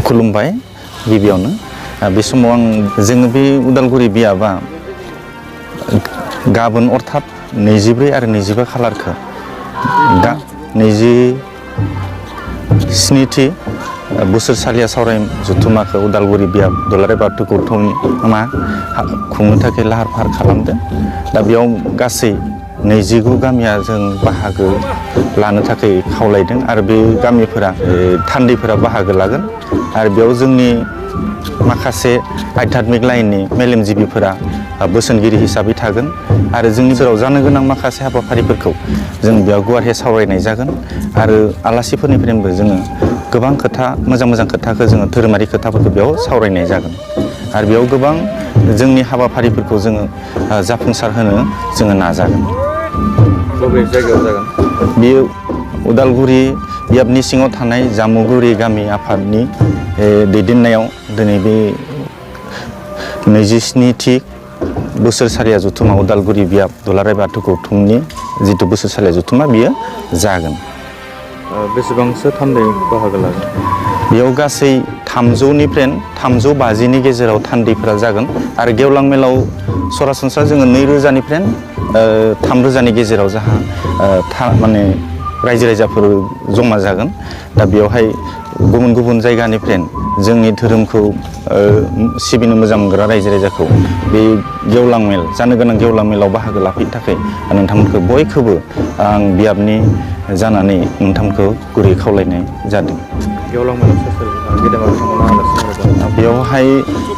खुलुमबाय गिबियावनो बे समाव जोङो बे उदालगुरि बियाबा गाबोन अर्थात 24 आरो 25 खालारखौ दा 27थि बोसोरसालिया सावराय जथुम्माखौ उदालगुरि बियाब दुलाराय बाथौ गौथुमा खुंनो थाखाय लाहार फाहार खालामदों। दा बेयाव गासै 29 गामिया जों बाहागो लानो थाखाय खावलायदों आरो बे गामिफोरा थान्दैफोरा बाहागो लागोन आरो बेयाव जोंनि माखासे आध्यात्मिक लाइननि मेलेमजिबिफोरा बोसोनगिरि हिसाबै थागोन आरो जोंनि जेराव जानो गोनां माखासे हाबाफारिफोरखौ जों बेयाव गुवारै सावरायनाय जागोन आरो आलासिफोरनिफ्रायबो जोङो गोबां खोथा मोजां खोथाखौ जोङो धोरोमारि खोथाफोरखौ बेयाव सावरायनाय जागोन आरो बेयाव गोबां जोंनि हाबाफारिफोरखौ जोङो जाफुंसार होनो जोङो नाजागोन। बबे जायगायाव जागोन? बेयो उदालगुरि बियाबनि सिङाव थानाय जामुगुरि गामि आफादनि दैदेननायाव दिनै बे 27थि बोसोरसालिया जथुम्मा उदालगुरि बियाब दुलाराय बाथौ गौथुमनि जिथु बोसोरसालिया जथुम्मा बियो जागोन। बेसेबांसो थान्दै बाहागो लागोन? बेयाव गासै 300निफ्राय 350नि गेजेराव थान्दैफोरा जागोन आरो गेवलां मेलाव सरासनस्रा जोङो 2000निफ्राय 3000नि गेजेराव जाहा माने रायजो राजाफोर जमा जागोन। दा बेयावहाय गुबुन जायगानिफ्राय जोंनि धोरोमखौ सिबिनो मोजां मोनग्रा रायजो राजाखौ बे गेवलां मेल जानो गोनां गेवलां मेलाव बाहागो लाफैनो थाखाय नोंथांमोनखौ बयखौबो आं बियाबनि जानानै नोंथांमोनखौ गुरै खावलायनाय जादों। गेवलां मेलाव सोर गेदेमा बिथांमोना आलासि महरै बेवहाय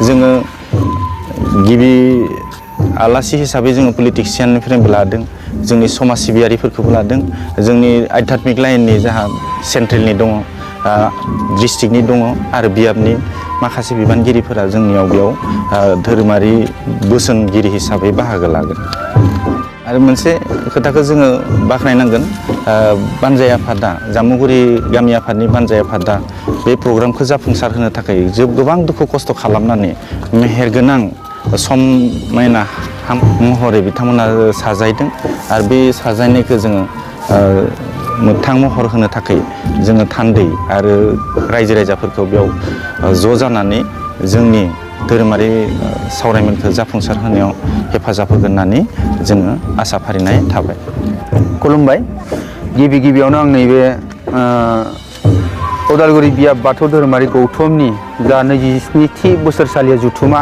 जोङो गिबि आलासि हिसाबै जोङो पलिटिसियाननिफ्रायबो लादों, जोंनि समाज सिबियारिफोरखौबो लादों, जोंनि आध्यात्मिक लाइननि जाहा सेन्ट्रेलनि दङ, डिस्ट्रिक्टनि दङ आरो बियाबनि माखासे बिबानगिरिफोरा जोंनियाव बेयाव धोरोमारि बोसोनगिरि हिसाबै बाहागो लागोन। आरो मोनसे खोथाखौ जोङो बाख्नायनांगोन, बानजाय आफादा जामुगुरि गामि आफादनि बानजाय आफादा बे प्रग्रामखौ जाफुंसार होनो थाखाय गोबां दुखु खस्थ' खालामनानै मेहेरगोनां समायना महरै बिथांमोना साजायदों आरो बे साजायनायखौ जोङो मोगथां महर होनो थाखाय जोङो थान्दै आरो रायजो राजाफोरखौ बेयाव ज' जानानै जोंनि धोरोमारि सावरायमेलखौ जाफुंसार होनायाव हेफाजाब होगोन होननानै जोङो आसा फारिनाय थाबाय। खुलुमबाय। गिबियावनो आं नैबे उदालगुरि बियाब बाथौ धोरोमारि गौथुमनि जा 27थि बोसोरसालिया जथुम्मा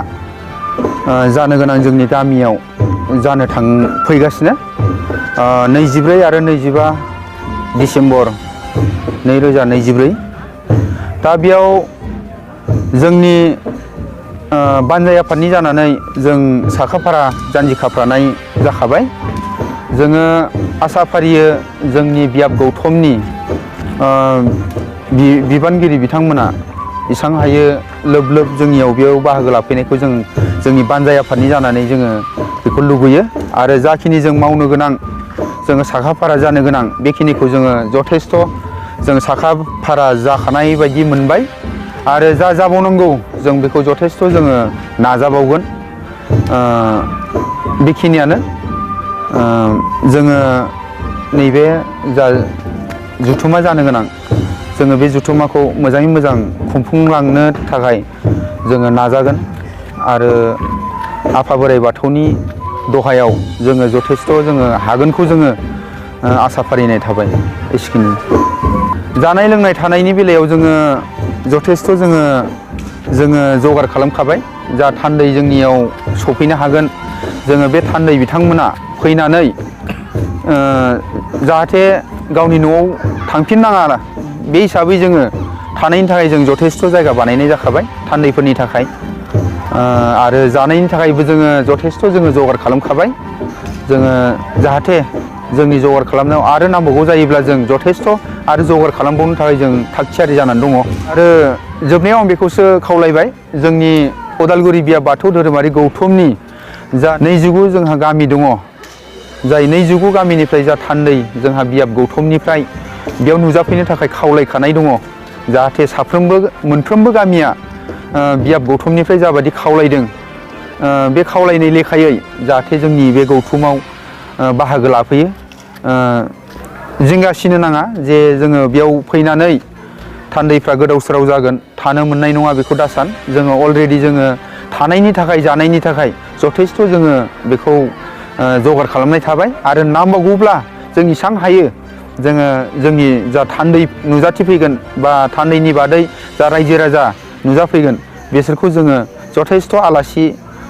जानो गोनां जोंनि गामियाव जानो फैगासिनो 24 आरो 25 डिसेम्बर 2024। दा बेयाव जोंनि बानजाय आफादनि जानानै जों साखाफारा जानजि खाफ्रानाय जाखाबाय। जोङो आसा फारियो जोंनि बियाब गौथुमनि बिबानगिरि बिथांमोना एसां हायो लोब जोंनियाव बेयाव बाहागो लाफैनायखौ जोंनि बानजाय आफादनि जानानै जोङो बेखौ लुबैयो आरो जाखिनि जों मावनो गोनां, जोङो साखाफारा जानो गोनां बेखिनिखौ जोङो जथेस्थ' जों साखाफारा जाखानाय बायदि मोनबाय आरो जा जाबावनांगौ जों बेखौ जथेस्थ' जोङो नाजाबावगोन। बेखिनियानो जोङो नैबे जा जथुम्मा जानो गोनां, जोङो बे जथुम्माखौ मोजाङै मोजां खुंफुंलांनो थाखाय जोङो नाजागोन आरो आफा बोराइ बाथौनि दहायाव जोङो जथेस्थ' जोङो हागोनखौ जोङो आसा फारिनाय थाबाय। एसेखिनि जानाय लोंनाय थानायनि बेलायाव जोङो जथेस्थ' जोङो जगार खालामखाबाय। जा थान्दै जोंनियाव सफैनो हागोन, जोङो बे थान्दै बिथांमोना फैनानै जाहाथे गावनि न'आव थांफिननाङा बे हिसाबै जोङो थानायनि थाखाय जों जथेस्थ' जायगा बानायनाय जाखाबाय थान्दैफोरनि थाखाय आरो जानायनि थाखायबो जोङो जथेस्थ' जगार खालामखाबाय। जोङो जाहाथे जोंनि जगार खालामनायाव आरो नांबावगौ जायोब्ला जों जथेस्थ' आरो जगार खालामबावनो थाखाय जों थाग थियारि जानानै दङ। आरो जोबनायाव आं बेखौसो खावलायबाय, जोंनि उदालगुरि बियाब बाथौ धोरोमारि गौथुमनि जा 29 जोंहा गामि दङ, जाय 29 गामिनिफ्राय जा थान्दै जोंहा बियाब गौथुमनिफ्राय बेयाव नुजाफैनो थाखाय खावलायखानाय दङ। जाहाथे मोनफ्रोमबो गामिया बियाब गौथुमनिफ्राय जाबायदि खावलायदों, बे खावलायनाय लेखायै जाहाथे जोंनि बे गौथुमाव बाहागो लाफैयो। जिंगासिनो नाङा जे जोङो बेयाव फैनानै थान्दैफ्रा गोदाव सोराव जागोन थानो मोननाय नङा बेखौ दा सान जोङो अलरेडि जोङो थानायनि थाखाय जानायनि थाखाय जथेस्थ' जोङो बेखौ जगार खालामनाय थाबाय आरो नांबावगौब्ला जों इसां हायो जोङो जोंनि जा थान्दै नुजाथिफैगोन बा थान्दैनि बादै जा रायजो राजा नुजाफैगोन बिसोरखौ जोङो जथेस्थ' आलासि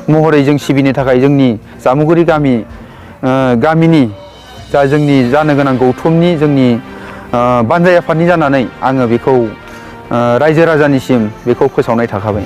महरै जों सिबिनो थाखाय जोंनि जामुगुरि गामिनि जा जोंनि जानो गोनां गौथुमनि जोंनि बानजाय आफादनि जानानै आङो बेखौ रायजो राजानिसिम बेखौ फोसावनाय थाखाबाय।